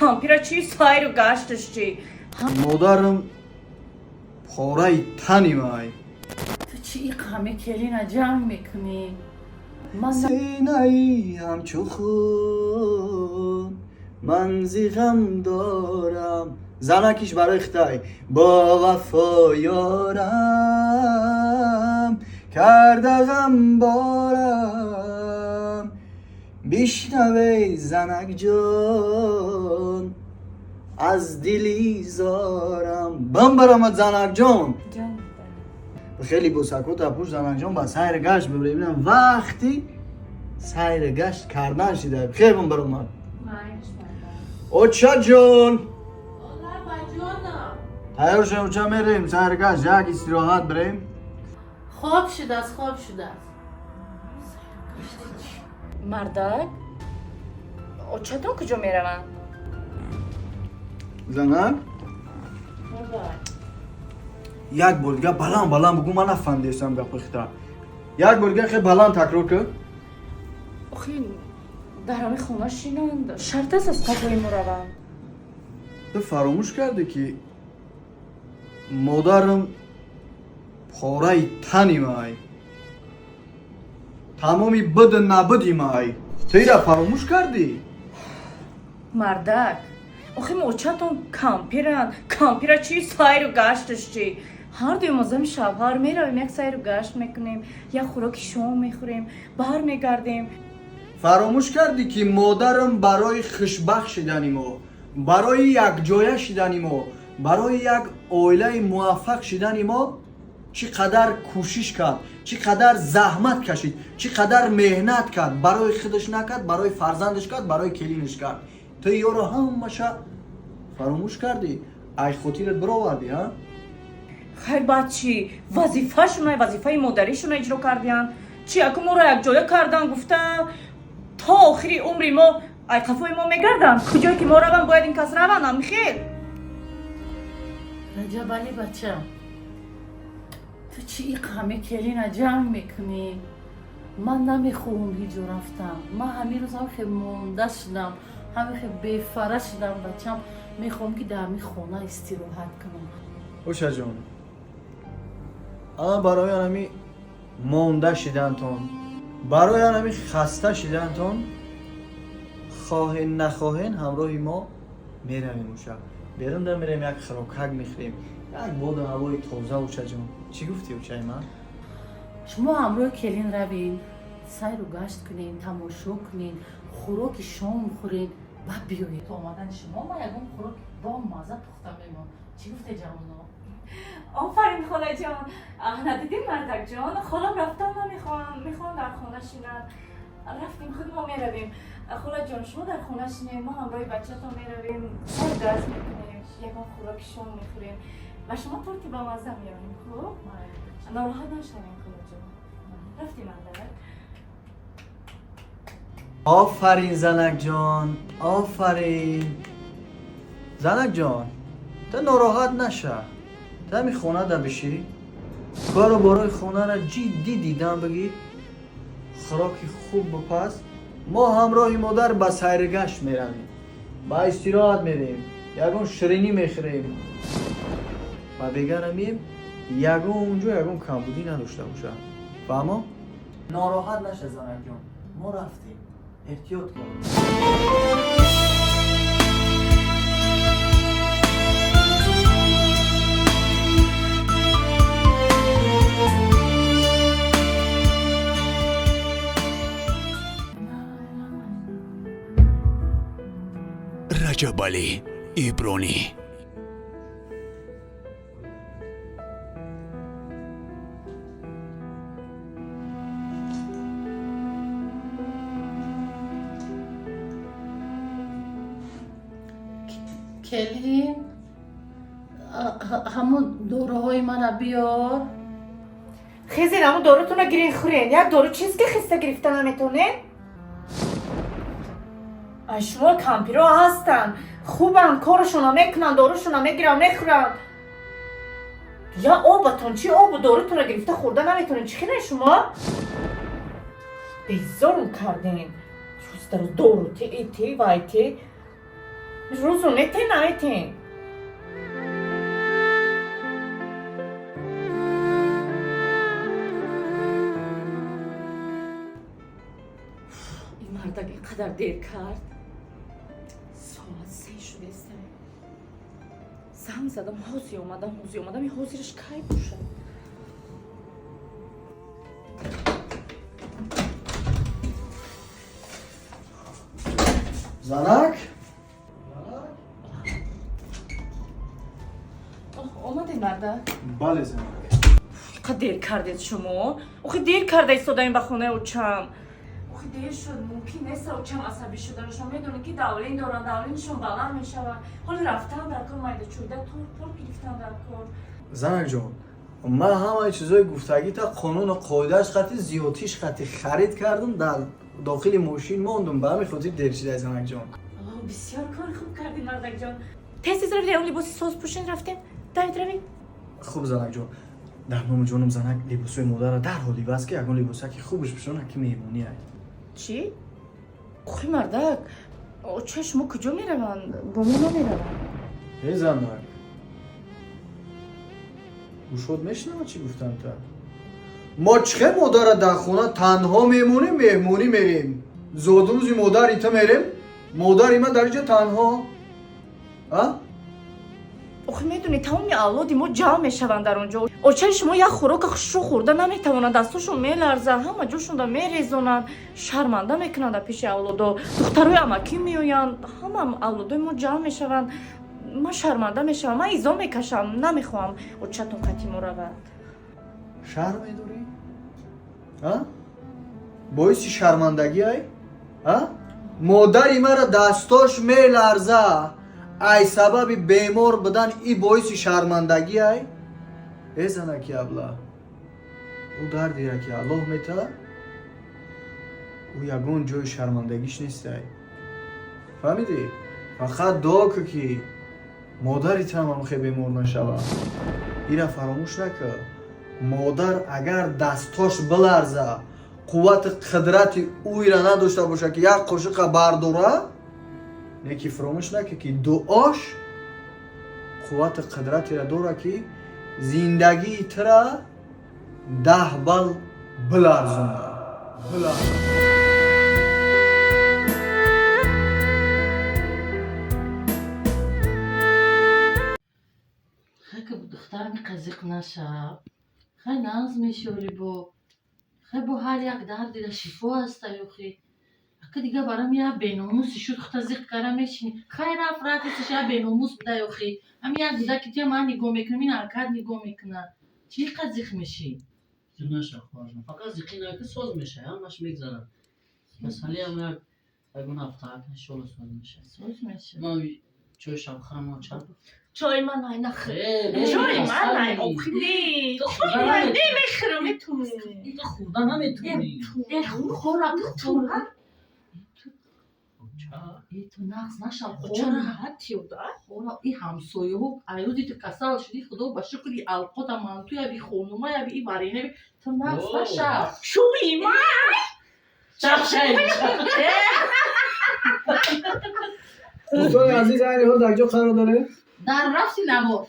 Кампира чӣ, сайру гашташ чӣ? Модарам пораи тани май. Ту чӣ иқаме келина ҷанг мекунӣ? Ман Синаи ҳамчу хун ман зи ғам дорам. Занакиш барои хитай бо вафо ёрам карда ғам борам. Бишнавей, занакҷон, аз дили зорам. Бам баромад, занакҷон. Ҷон. Хеле босакота пӯш, занакҷон, ба сайр гашт бибирем. Вақти сайр гашт кардан шида. Хел бам баромад, очаҷон. Тайёр шем, оча, мерем сайр гашт, як истироҳат бирем. Хоб шудааст, хоб шудааст. Мардак, очатон куҷо мераванд? Занак, як бор дига баланд баланд бугӯ, ман нафаҳмидестам гапи хита. Як бор дига хеле баланд такрор кун. Охи, дар ҳамин хона шинанд, шарт аст, аз қафои мо раванд? Ту фаромӯш кардӣ, ки модарам пораи тани май, тамоми буду набуди май. Ту ира фаромӯш кардӣ? Мардак, охи очатон кампиранд. Кампира чӣ, сайру гашташ чӣ? Ҳар дуи мо зани шавҳар меравем, як сайру гашт мекунем, як хӯроки шом мехӯрем, бармегардем. Фаромӯш кардӣ, ки модарам барои хушбахт шидани мо, барои якҷоя шидани мо, барои як оилаи муваффақ шидани мо чӣ қадар кӯшиш кард, чӣ қадар заҳмат кашид, чӣ қадар меҳнат кард? Барои худаш накард, барои фарзандаш кард, барои келинаш кард. Ту ёро ҳамаша фаромӯш кардӣ, ай хотират бировардӣ, ҳа? Хайр, баъд чӣ? Вазифашона, вазифаи модаришона иҷро кардиянд. Чи, аку моро якҷоя кардан гуфта, то охири умри мо ай қафои мо мегарданд? Куҷое ки мо равам, бояд ин кас раванд, амихел? Раҷабалӣ, бачам, ту чӣ иқаме келина ҷанг мекунӣ? Ман намехоҳам ҳиҷо рафтам. Ман ҳамин рӯз ҳамихе монда шудам, ҳамихе бефара шудам, бачам. Мехоҳам, ки дар ҳамин хона истироҳат кунам. Ошаҷон, ана барои ҳами монда шидантон, барои ҳами хаста шидантон, хоҳен нахоҳен ҳамроҳи мо меравем. Оша, берун да мерем, як хӯрокак мехӯрем, як боду ҳавои тоза. Очаҷон, чӣ гуфтӣ, очаи ман? Шумо ҳамроҳи келин равен, сайру гашт кунен, тамошо кунен, хӯроки шом хӯрен, баъд биёед. То омадани шумо ман ягон хӯроки бомазза пухта мемон. Чӣ гуфте, ҷавоно? Офарин, холаҷон. Надидем, мардакҷон, холам рафтан намехоҳам, мехоҳам дар хона шинам. Рафтем, худ мо меравем. Холаҷон, шумо дар хона шинем, мо ҳамроҳи бачатон меравем, сайр гашт мекунем, ягон хӯроки шом мехӯрем ва шумо торти бамазза меорем. Хуб, нороҳат нашавем, холаҷон. Рафтем, мардак. Офарин, занакҷон, офарин. Занакҷон, ту нороҳат наша. Ту ҳами хона да бишӣ, кору борои хонаро ҷиддӣ дидан бигир, хӯроки хуб бипаз. Мо ҳамроҳи модар ба сайргашт меравем, ба истироҳат мерем, ягон ширинӣ мехӯрем ва бегара мием. Ягон ҷо ягон камбудӣ надошта бошад. Фаҳмо? Нороҳат наша, занакҷон, мо рафтем. Эҳтиёт кун. Раҷабалӣ Ибронӣ. Келин, ҳамон дораҳои мана биёр. Хезен, ҳамон дорутона гирен, хӯрен. Як дору чиз ки хиста гирифта наметонен? Ай, шумо кампиро ҳастанд, хубанд, корашона мекунанд, дорушона мегиранд, мехӯранд. Я обатон чи, обу дорутона гирифта хӯрда наметонен? Чӣ хелен шумо? Безорум карден. Рӯз дар рӯз дору ти, ти, вай, ти. Рӯзу метен, наметен? Ин мардак ин қадар дер кард. Соат 3 шудеста. Занг задам, ҳозир омадам, ҳозир омадам. Ин ҳозираш кай бошад? Занак? Омадед, мардак? Бале, занак. Қа дер кардед шумо? Охи дер карда истодаем ба хонаи очам. Охи дер шуд, мумкин нест очам асабӣ шудан. Шумо медонед, ки давлин доранд, давлиншон баланд мешавад. Ҳоли рафтан дар кор, майда чӯйда тор пор гирифтан дар кор. Занакҷон, ман ҳамаи чизҳои гуфтагита қонуну қоидааш қати зиёдтиш қати харид кардам, дар дохили мошин мондум, ба ҳамин хотир дер шидай, занакҷон. Бисёр кори хуб кардем, мардакҷон. Тез тез равед, он либоси соз пӯшен, рафтем. Давид, равед. Хуб, занакҷон, дар номи ҷонам, занак, либосҳои модарро дарҳол иваз ки, ягон либосаки хубаш пӯшона, ки меҳмонӣ ай. Чӣ? Охи мардак, очаи шумо куҷо мераванд? Бо мо намераванд. Э, занак, гӯшод мешунавад чӣ гуфтам та? Мо чӣ хел модарра дар хона танҳо мемонем, меҳмонӣ мерем, зодрӯзи модари ту мерем, модари ман дар инҷо танҳо, а? Охи медонед, тамоми авлоди мо ҷамъ мешаванд дар он ҷо. Очаи шумо як хӯрока хушрӯ хӯрда наметавонанд, дастошон меларзад, ҳама ҷошонда мерезонанд, шарманда мекунанд дар пеши авлодо. Духтарои амакӣ меоянд, ҳама авлодои мо ҷамъ мешаванд. Ман шарманда мешавам, ман изо мекашам, намехоҳам очатон қати мо равад. Шарм медорӣ, а? Боиси шармандагӣ ай, а? Модари мара дастош меларза ай сабаби бемор будан, и боиси шармандагӣ ай? Э, занаки абла, ӯ дардира ки Аллоҳ мета, ӯ ягон ҷои шармандагиш нестай, фаҳмидӣ? Фақат дуо кӯ, ки модари там ҳамхе бемор нашавад. Ира фаромӯш накӯ, модар агар дастош биларза, қуввати қудрати ӯира надошта боша, ки як қошиқа бардора, не ки фаромӯш накӯ, ки дуош қуввати қудратиро дора, ки зиндагии тура 10 бал биларзонад. Биларзонад. Хай, ки духтарам қазиқ наша, хай нағз мешавӣ бо, хай бо ҳар як дардира шифо аста. Ёхи ака дига барам я беномуси шуд, хута зиқ кара мешини. Хай, рафт, рафтисиш, я беномус буда. Ёхи ҳами як кӯдаки тия ман нигоҳ мекунам, ин акад нигоҳ мекунад. Чӣ қад зиқ мешӣ? Зиқ наша, хоҳарҷон, фақат зиқӣ наки, соз мешавад, ҳамаш мегзарад. Масъалаам як ягон ҳафта иншоалло соз мешавад. Соз мешавад. Ман чой шаб хӯрам, чап. Чой ман ай нахӯр. Э, Чой ман ай, охи не. Чой ман немехӯрам, метунӣ. Хӯрда наметунӣ. Хӯра, хӯра. Ча? Э, ту нағз нашав. Оча Хӯра. раҳат ёда. Хӯра, и ҳамсояҳо айрӯзи ту касал шудӣ, худо ба шукри, алқота мантуяби, хонумаяби, и варенаби. Ту нағз О. нашав. Чой ман. Чап шай. Дӯстони азиз, айни ҳол дар ҷо қарор дорем. Дар рафти навор.